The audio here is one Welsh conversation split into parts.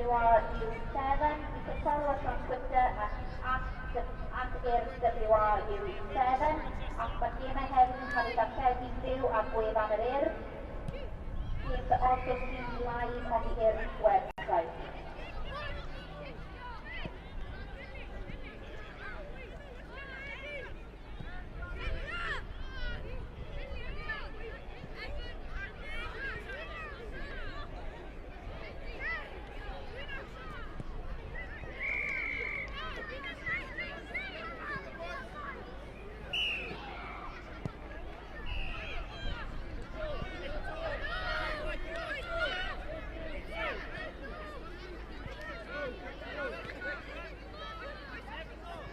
WRU7. You can follow us on Twitter at @UrddWRU7, ac mae'r gemau hefyd yn cael eu darlledu'n fyw ar gwefan yr Urdd. Games are also streamed live on the Urdd website.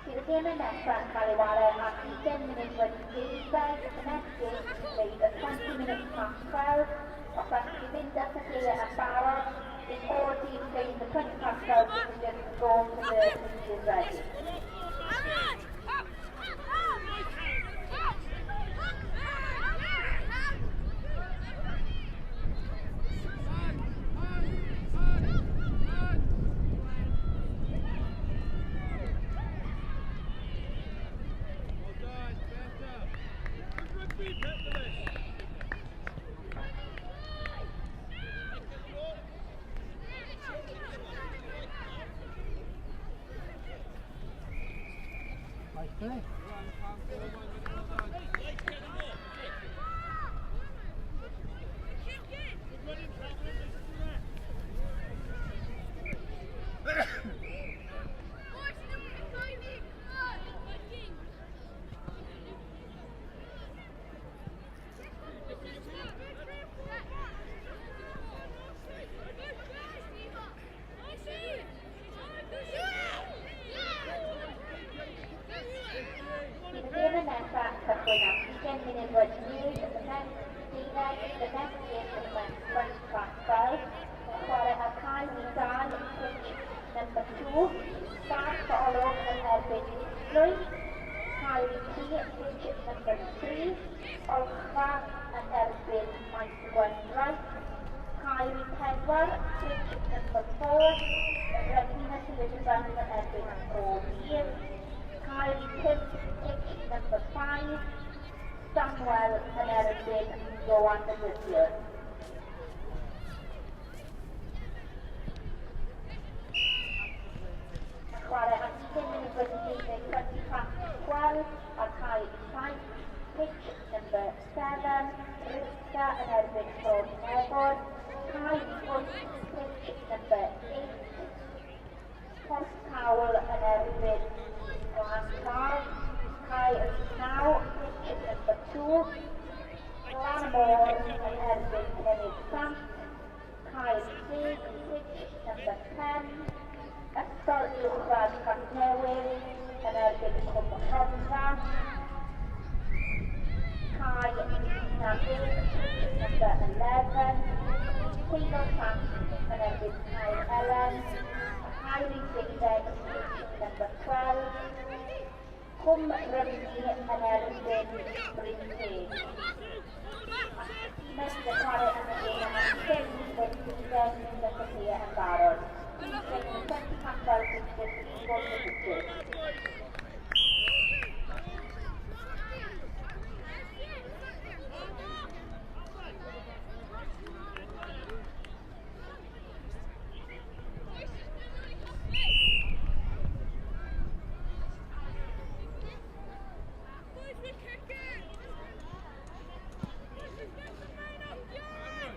Bydd y gemau nesaf yn cael ei ware ar 12:20. The next game is played at 12:20. Os allwch chi fynd at y lle yn barod, if all teams playing the 12:20, you can just go to the pitches ready. Well done, better. Good rugby, Lewis. Nice play. Well done. Good running, Cameron. Listen to that. Bydd y gemau nesaf yn cychwyn am 12:20. The next game is at 12:20. Mae'n chwarae ar cae 2, pitch number 2. Bach Olwg yn erbyn Islwyn. Cae 3, pitch number 3. Olchfa yn erbyn Maes y Gwendraeth. Cae 4, pitch number 4. Y Frenhines Elizabeth yn erbyn Bro Hir. Cae 5, pitch number 5. Stanwell yn erbyn Ioan Fedyddiwr. Mae'n chwarae am 12:20, 12:20, ar cae 7, pitch number 7, Risca yn erbyn Bro Dinefwr. Cae 8, pitch number 8, Porthcawl yn erbyn Glan Taf. Cae 9, pitch number 2, Glan y Môr yn erbyn Cenydd Sant. Cae 10, pitch number 10, Ysgol Uwchradd Casnewydd yn erbyn Cwm Rhondda. Cae 11, pitch number 11, Teigl Sant yn erbyn Caer Elen. Cae 12, pitch number 12, Cwm Rhymni yn erbyn Bryn Teg. Tîmau sydd yn chwarae yn y gêm am 12:20 yn y lle yn barod. Teams playing in the 12:20 fixtures, please go to the pitches. Boys, we're kicking! Get the man up, yeah!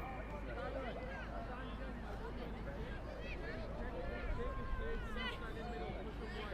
Take his place in the middle. Push away.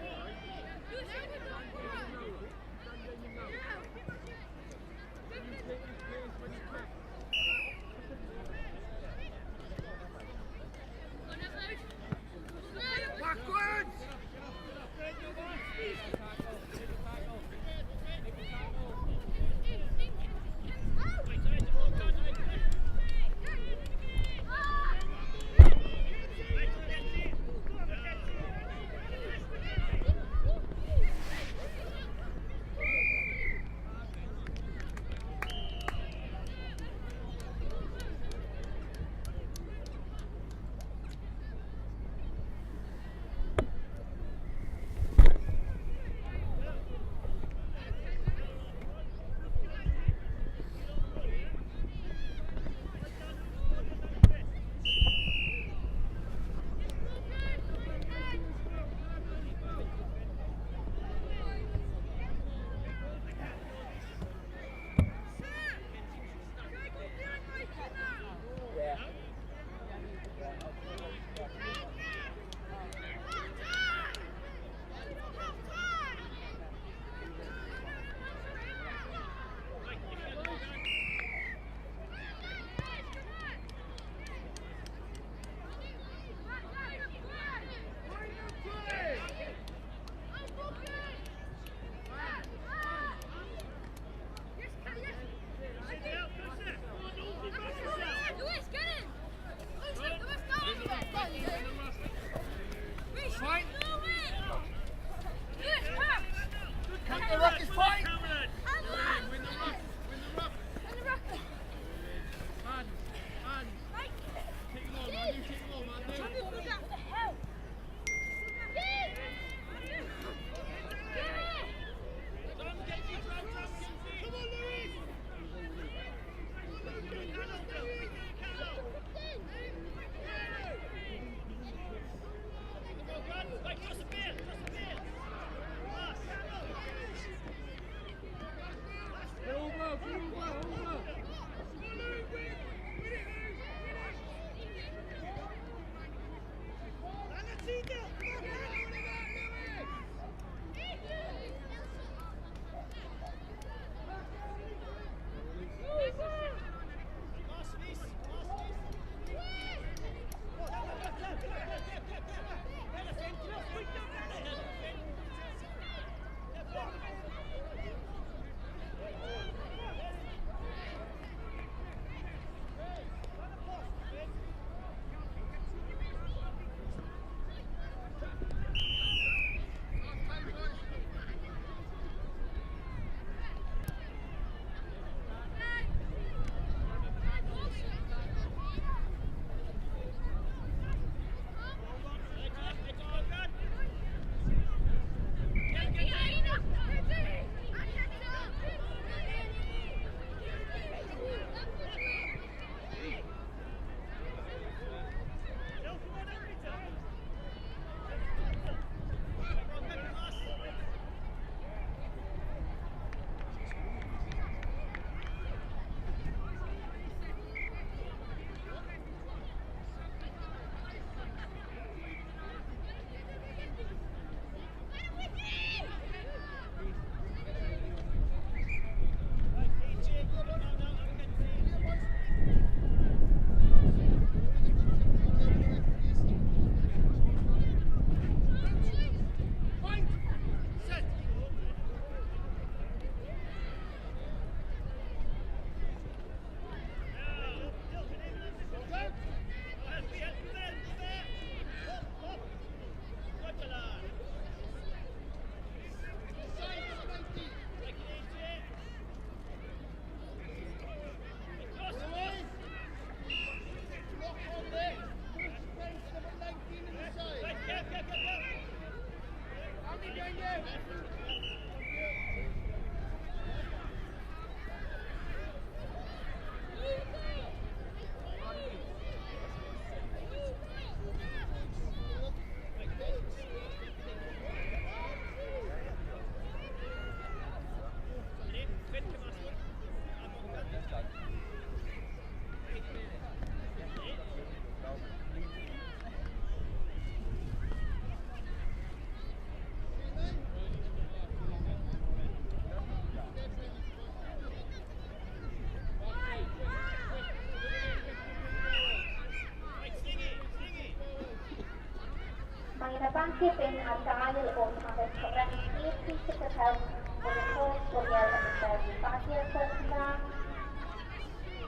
Bagiau bin ar gael o'r pabell cofrestru. Plis sicrhewch bod yr holl sbwriel yn mynd mewn i bagiau os gwelwch yn dda.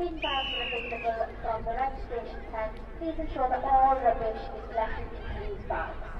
Bin bags are available from the registration tent. Please ensure that all rubbish is collected into these bags.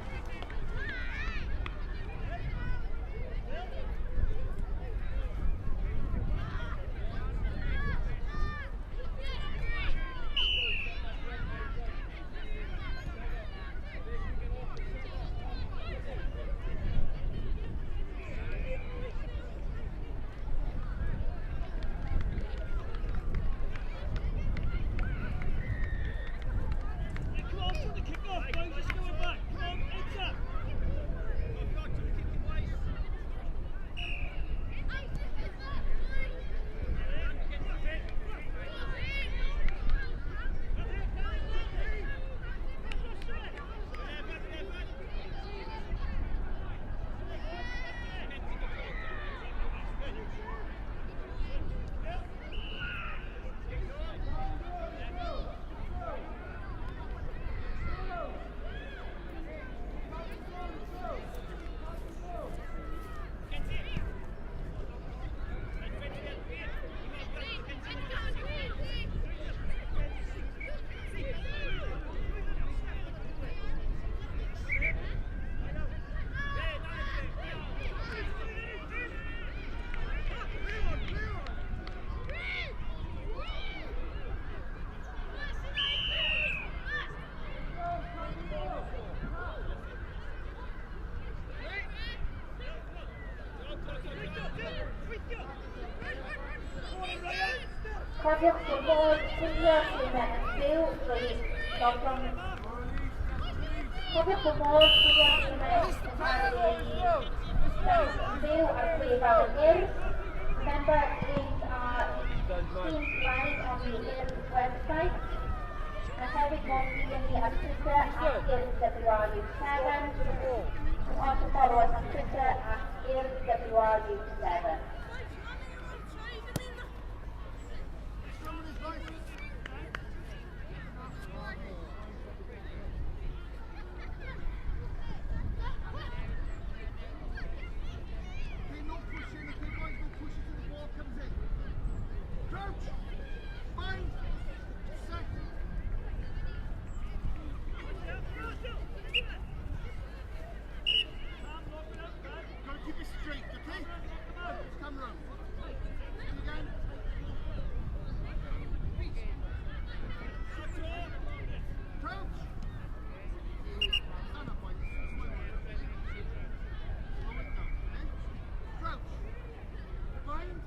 Cofiwch bod modd gwylio'r gemau yn fyw drwy logron. Cofiwch bod modd gwylio'r gemau yn cael eu dangos yn fyw ar gwefan yr Urdd. Remember, games are streamed live on the Urdd website. A hefyd modd dilyn ni ar Twitter at UrddWRU7. You can also follow us on Twitter at UrddWRU7. Okay, no pushing, okay guys, no pushing till the ball comes in. Crouch, bind, set. Gotta keep it straight, okay? Just come round. Do it again. Crouch. Stand up, boys. Slow it down, okay? Slow it down, okay? Crouch. Bind.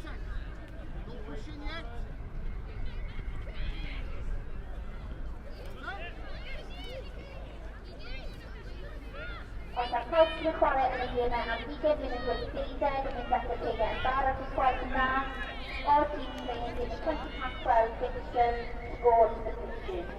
Set. No pushing yet. Well done. Os ar pawb sy'n chwarae yn y gemau am 20 munud wedi 12 yn mynd at y gemau yn barod os gwelwch yn dda. All teams playing in the 12:20 fixtures to go to the pitches.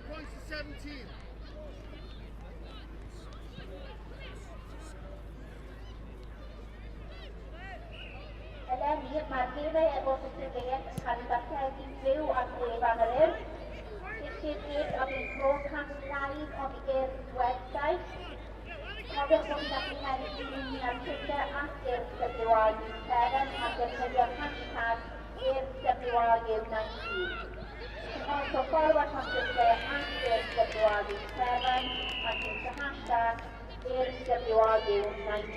Points to 17. Eleni, mae'r gemau efo cystadleuaeth yn cael ei ddarlledu'n fyw ar gwefan yr Urdd. This year's games are being broadcast live on the Urdd website. Cofiwch bod chi'n gallu hefyd dilyn ni ar Twitter @UrddWRU7 a defnyddio'r #UrddWRU19. You can also follow us on Twitter @UrddWRU7 and use the #UrddWRU19.